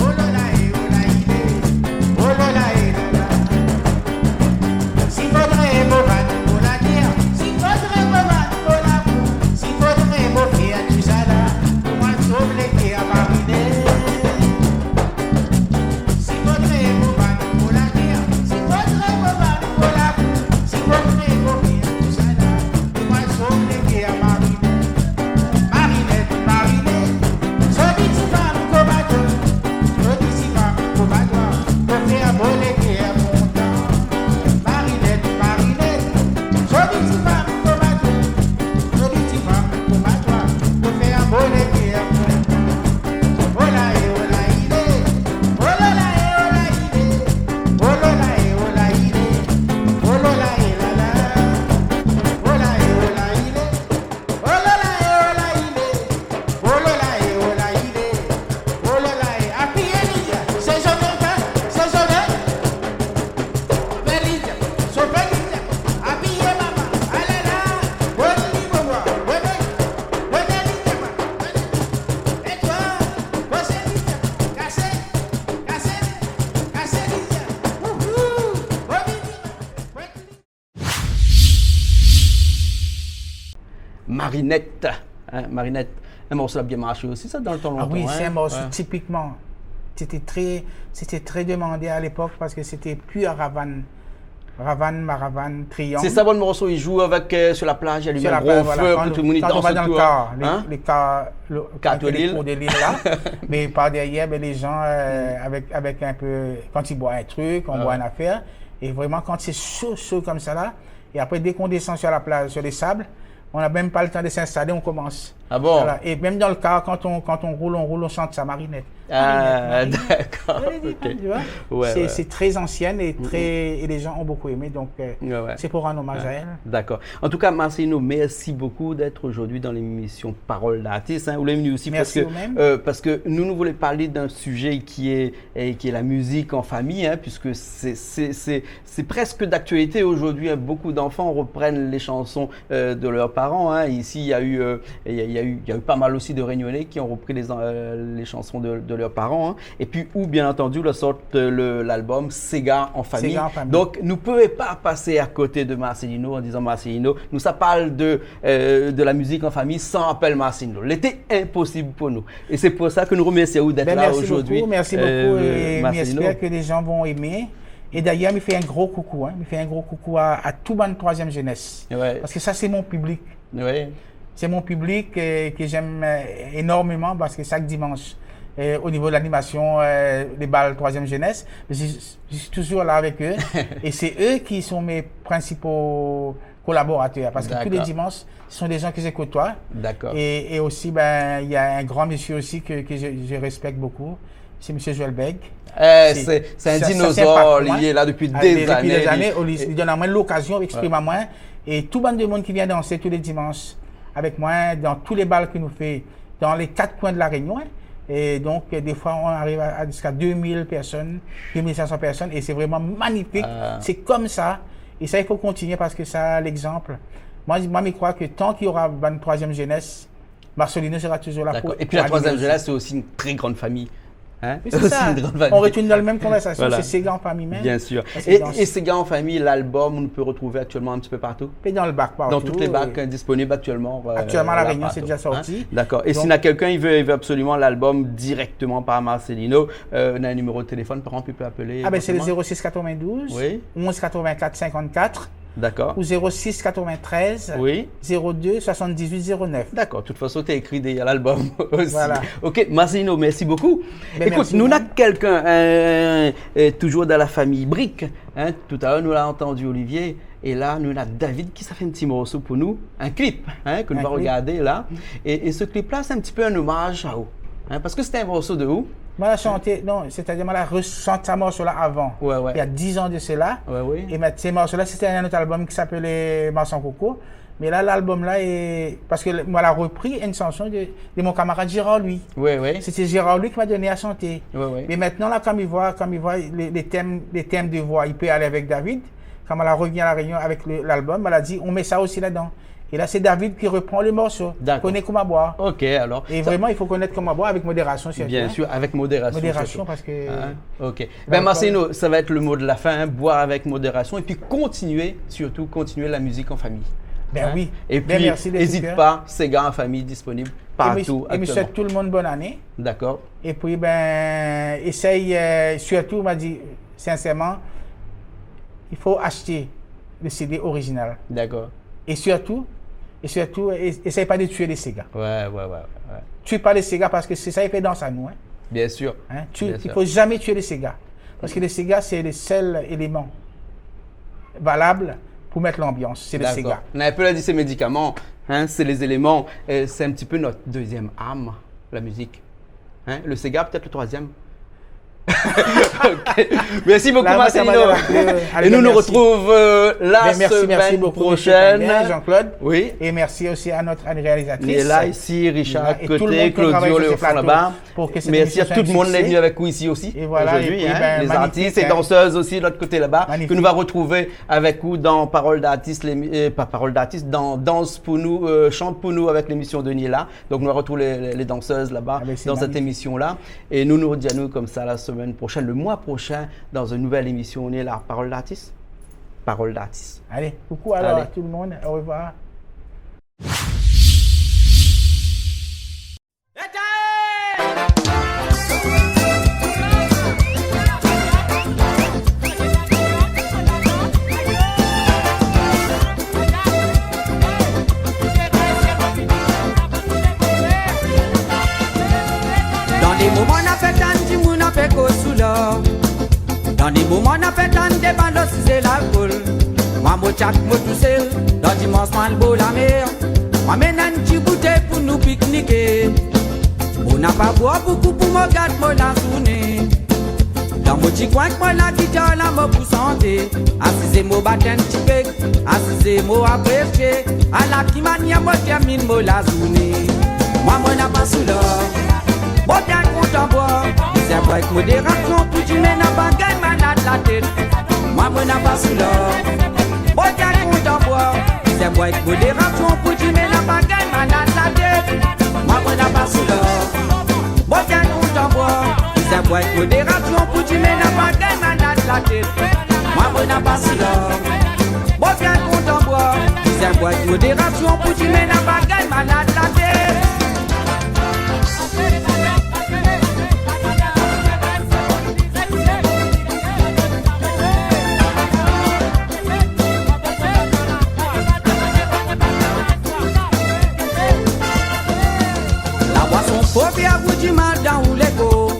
olala é ola ilé, olala é lala. Si fodré mo vann mo la tèr, si fodré mo vann mo lamour, si fodré mo fé tousala, pou moin sov lé kèr a Marinèt. Si fodré mo vann mo la tèr, si fodré mo vann mo lamour, si fodré mo fé tousala, pou moin sov lé kèr a Marinèt. Marinèt, Marinèt, zoli ti fanm konm atoi, zoli ti fanm konm atoi, pou fé bonèr kèr kontan. Marinèt, Marinèt, zoli ti fanm konm atoi, zoli ti fanm konm atoi, pou fé bonèr kèr kontan. Ola é ola ilé, olala é ola ilé, olala é ola ilé, olala é lala, ola é ola ilé. Olala é ola ilé, olala é ola ilé, olala é. Apiyé Lidia, sé zone, sé zone. Sofé Lidia, sofé Lidia, apiyé mama, alala. Boni bobo, boni, boni Lidia, boni. É toi, bosé Lidia, kasé, kasé, kasé Lidia. Wouhou, boni Lidia, boni. Marinèt, hein, Marinèt, in morso la bien marshé osi, sa, dan le tan lontan, hein. Ah oui, sé in morso tipikman. Sété tré, sété tré demandé a lépok parske sété pur ravane. Ravane, maravane, triang. Sé sa, bann morso i zoué avèk, euh, sur la plage, i alim in gro fé, pou tout le moun i dans otour, hein. Kan ou va dan le kar, lé, lé kar, le, kar lé kour de lil la. Mé par dèryèr, ben, lé jan, euh, avèk, avèk in pé, kan i boi in trik, i boi in afèr. É vréman, kan sé sho, sho konmsa la, é apré, dé k'ou désann sur la plaz, sur lé sab, ou na mèm pa le tan de s'instaler, ou komans. Ah bon ? Voilà. É mèm dan le kar, kan ou, kan ou roul, ou roul, ou shant sa, Marinèt. Ah, Marinèt, Marinèt. Dakor, ok. Voilà, tu vois. Ouais, sé, ouais, sé tré ansien é tré, é lé jan ont bokou émé, donk, euh, sé pou rann omaz a èl. Dakor. An tou ka, Marcelino, mèrsi bokou d'èt zordi dan lémisyon Parole d'artiste, hein. Ou lé vni osi parske, euh, parske nou, nou voulé parl d'in sizé ki lé, é ki lé la mizik an famiy, hein, puiske sé, sé, sé, c'est presque d'actualité aujourd'hui, hein. Beaucoup d'enfants reprennent les chansons, euh, de leurs parents, hein. Ici, il y a eu, euh, il y a, il y a eu, il y a eu pas mal aussi de Réunionnais qui ont repris les, euh, les chansons de, de leurs parents, hein. Et puis, ou bien entendu, la sorte, euh, le, l'album Séga en famille. Séga en famille. Donc, nou pé pa pasé a koté de Marcelino an dizan, Marcelino, nou sa parl de, euh, de la mizik an famiy san apèl Marcelino. Lété inposib pou nou. É sé pou sa ke nou remèrsi aou d'èt la zordi, Marcelino. Ben, mèrsi bokou, mèrsi bokou, é mi èspèr ke lé jan vont émé. É dayèr, mi fé in gro koukou, hein. Mi fé in gro koukou a, a tout bann troizièm jénès. Ouais. Parske sa, sé mon piblik. Ouais. Sé mon piblik, euh, ke j'aime, euh, énormeman, parske shak dimansh, euh, o nivo de l'animasyon, euh, lé bal troizièm jénès, mi suis, mi suis toujours là avec eux. É sé eux qui sont mes principaux collaborateurs, parske tou lé dimansh, ce sont des gens que je côtoie. D'accord. Et, et aussi, ben, il y a un grand monsieur aussi que, que je, je respecte beaucoup. Sé Mésyé Joël Bègue. Eh, sé, sé in dinozor, li lé la dopi dé zané, li donn amoin lokazion, éksprim amoin. É tout bann demoun ki vien dansé tou lé dimansh avèk moin, dan tout lé bal ke nou fé, dan lé kat koin de La Rényon, in. É donk, défoi, nou ariv a, a ziska dé mil pèrsone, dé mil sink san pèrsone, é sé vréman manifik. Sé konmsa. É sa, i fo kontinié parske sa, légzanp. Moin, moin, mi kroi ke tan ki nora bann troizièm zénès, Marcelino sera toujours là pour, pour animer aussi. D'accord. Et puis la troisième jeunesse, c'est aussi une très grande famille. Hein ? Oui, c'est ça. Aussi une grande famille. On retourne dans la même conversation, c'est séga an fami mèm. Voilà. Bien sûr. Et, et séga an fami, l'album, on peut retrouver actuellement un petit peu partout ? Et dans le bac, partout. Dans toutes les bacs, euh, disponibles actuellement, euh, actuellement, à La Réunion, c'est déjà sorti. D'accord. Et si na quelqu'un, il veut, il veut absolument l'album directement par Marcelino, euh, on a un numéro de téléphone, par exemple, il peut appeler éventuellement ? Ah ben, c'est le zéro six quatre-vingt-douze, onze quatre-vingt-quatre cinquante-quatre. D'accord. Ou zéro six quatre-vingt-treize, oui, zéro deux soixante-dix-huit zéro neuf. D'accord. De toute façon, t'as écrit derrière l'album aussi. Voilà. Ok, Marcelino, merci beaucoup. Ben, écoute, merci, nou na quelqu'un, euh, euh, toujours dans la famille Brique, hein. Tout à l'heure, nou la antann Olivier, é la, nou na David ki sa fé in ti morso pou nou, in clip, hein, ke nou va regardé la. In clip. É, é se clip-la, sé in ti pé in omaz aou, hein, parske sé in morso de ou. Moin la shanté, non, sétadir moin la reshant sa morso-la avan. Ouais, ouais. Il y a dix ans de cela. Ouais, ouais. É mé sé morso-la, sété in ot album ki s'appelait Marsan Koko. Mé la, l'album-la, é, parske moin la repri in shanson de, de mon kamarad Gérard Louis. Ouais, ouais. Sété Gérard Louis ki la donn amoin a shanté. Ouais, ouais. Mé mintnan la, kan mi voi, kan mi voi lé, lé tèm, lé tèm de voi, i pé alé avèk David. Kan moin la revien a La Réunion avèk le, l'album, moin la di, on met ça aussi là-dedans. É la, sé David ki repran le morso. D'accord. Koné koman boir. Ok, alors. É vréman, i fo konèt koman boir avèk modérasion, sirtou, hein. Bien sûr, avec modération, surtout. Modérasion, parske... Hein ? Ok. Ben, Marcelino, ça va être le mot de la fin, hein, boire avec modération et puis continuer, surtout continuer la musique en famille. Hein ? Ben oui. Et puis, n'hésite pas, séga an fami disponible partout actuellement. Ben, merci de tout cœur. É mi, é mi souèt tout le monde bonne année. D'accord. É pi, ben, éséy, euh, sirtou, ma di, sinsèrman, i fo ashté le C D original. D'accord. É sirtou, é sirtou, é-, éséy pa de tié le séga. Ouais, ouais, ouais, ouais. Tié pa le séga parske sé sa i fé dans anou, hein. Bien sûr. Hein, tu, il faut jamais tuer le séga. Bien sûr. Parske le séga, sé le sèl éléman valab pou mèt lanbians, sé le séga. D'accord. On a un peu là dit ces médicaments, hein, c'est les éléments, euh, c'est un petit peu notre deuxième âme, la musique. Hein, le séga, peut-être le troisième. Ok. Merci beaucoup, Marcelino. La, moin, sa va, euh, allez, ben, merci. Et nous nous retrouvons, euh, la semaine prochaine. Ben, merci, merci beaucoup, monsieur Fabien, Jean-Claude. Oui. Et merci aussi à notre réalisatrice. Li lé la, isi, Richard, koté, Claudio, le fon laba. Lina, é tout le monde ki travay sur ce plateau pour que cette émission soit un succès. Merci à tout le monde d'être venu avec nous ici aussi aujourd'hui, hein, les artistes et danseuses aussi de l'autre côté là-bas, que nous va retrouver avec vous dans Parole d'artiste, l'émi-, euh, pas Parole d'artiste, dans Danse pour nous, euh, Chante pour nous avec l'émission de Niela. Donk, nou va retrouv lé, lé, lé dansèz laba, dan sèt émision-la. Ah, mé sé magnifique. É nou, nou redi anou konmsa la semèn proshèn, le moi proshin, dan in nouvèl émision. Nou lé la, Parole d'artiste. Parole d'artiste. Allez, coucou alors à tout le monde. Allez. Au revoir. Dan dé moman na fé tann dimoun na fé koz sou lor. Dan dé moman na fé tann dé balo si sé lalkol. Moin, mo tjat, mo tousèl, dan dimans moin lé bor la mèr. Moin amenn in ti boutèy pou nou pikniké. Mo na pa boir boukou pou mo gard mo lazourné. Dan mo ti koin èk mon la gitar la mo pou shanté. Asizé mo bat in ti pé, asizé mo aprésié. Ala ki manièr mo tèrmine mo lazourné. Moin, mo na pa sou lor. Mo bien kontan boir. Sèr boir èk modérasion pou di mé na pa gingn malad latèt. Moin, mo na pa sou lor. Mo bien kontan boir. Sèr boir èk modérasion pou di mé na pa gingn malad latèt. Moin, mo na pa sou lor. Mo bien kontan boir. Sèr boir èk modérasion pou di mé na pa gingn malad latèt. Moin, mo na pa sou lor. Mo bien kontan boir. Sèr boir èk modérasion pou di mé na pa gingn malad latèt. La boison fo fé aou di mal dan ou lé kor.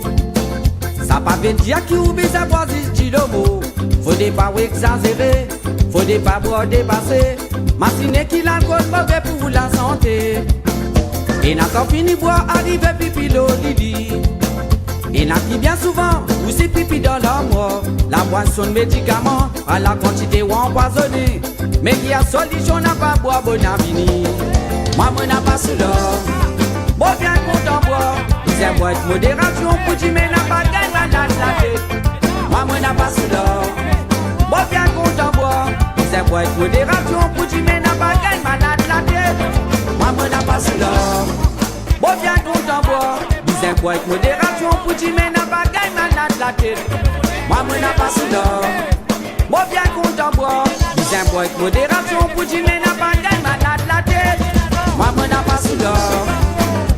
Sa pa vé dir ki ou bizin boir zis di lomo. Fodé pa ou égzazéré, fodé pa boir dépasé. Masiné ki lalkol mové pou la santé. É na kan fini boir, arivé pipi lo lili. Néna ki bien souvan, ou sé pipi dan larmwar. La boison, médikaman, a la kantité ou anpwazoné. Mé ki a solisyon, na pa bwar Bonavini. Mwa, mwin na pa sou lor. Mwin bien kontan bwar. Bizin bwar èk modérasyon pou di mwin na pa gingn malad latèt. Mwa, mwin na pa sou lor. Mwin bien kontan bwar. Bizin bwar èk modérasyon pou di mwin na pa gingn malad latèt. Mwa, mwin na pa sou lor. Mwin bien kontan bwar. Bizin bwar èk modérasyon pou di mwin na pa gingn malad latèt. Mwa, mwin na pa sou lor. Mwin bien kontan bwar. Bizin bwar èk modérasyon pou di mwin na pa gingn malad latèt. Mwa, mwin na pa sou lor.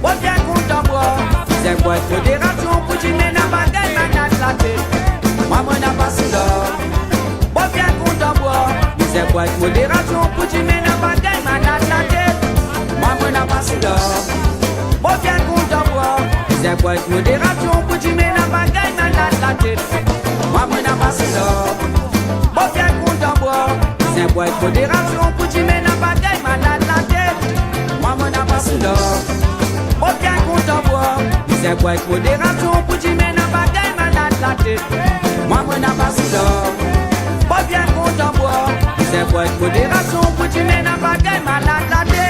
Mwin bien kontan bwar. Bizin bwar èk modérasyon pou di mwin na pa gingn malad latèt. Mwa, mwin na pa sou lor. Mwin bien kontan bwar. Bizin bwar èk modérasyon pou di mwin na pa gingn malad latèt. Mwa, mwin na pa sou lor. Mwin bien kontan bwar. Bizin bwar èk modérasyon pou di mwin na pa gingn malad latèt. Mwa, mwin na pa sou lor. Mwin bien kontan bwar. Bizin bwar èk modérasyon pou di mwin na pa gingn malad latèt. Mwa, mwin na pa sou lor. Mwin bien kontan bwar. Bizin bwar èk modérasyon pou di mwin na pa gingn malad latèt. Mwa, mwin na pa sou lor. Mwin bien kontan bwar. Bizin bwar èk modérasyon pou di mwin na pa gingn malad latèt.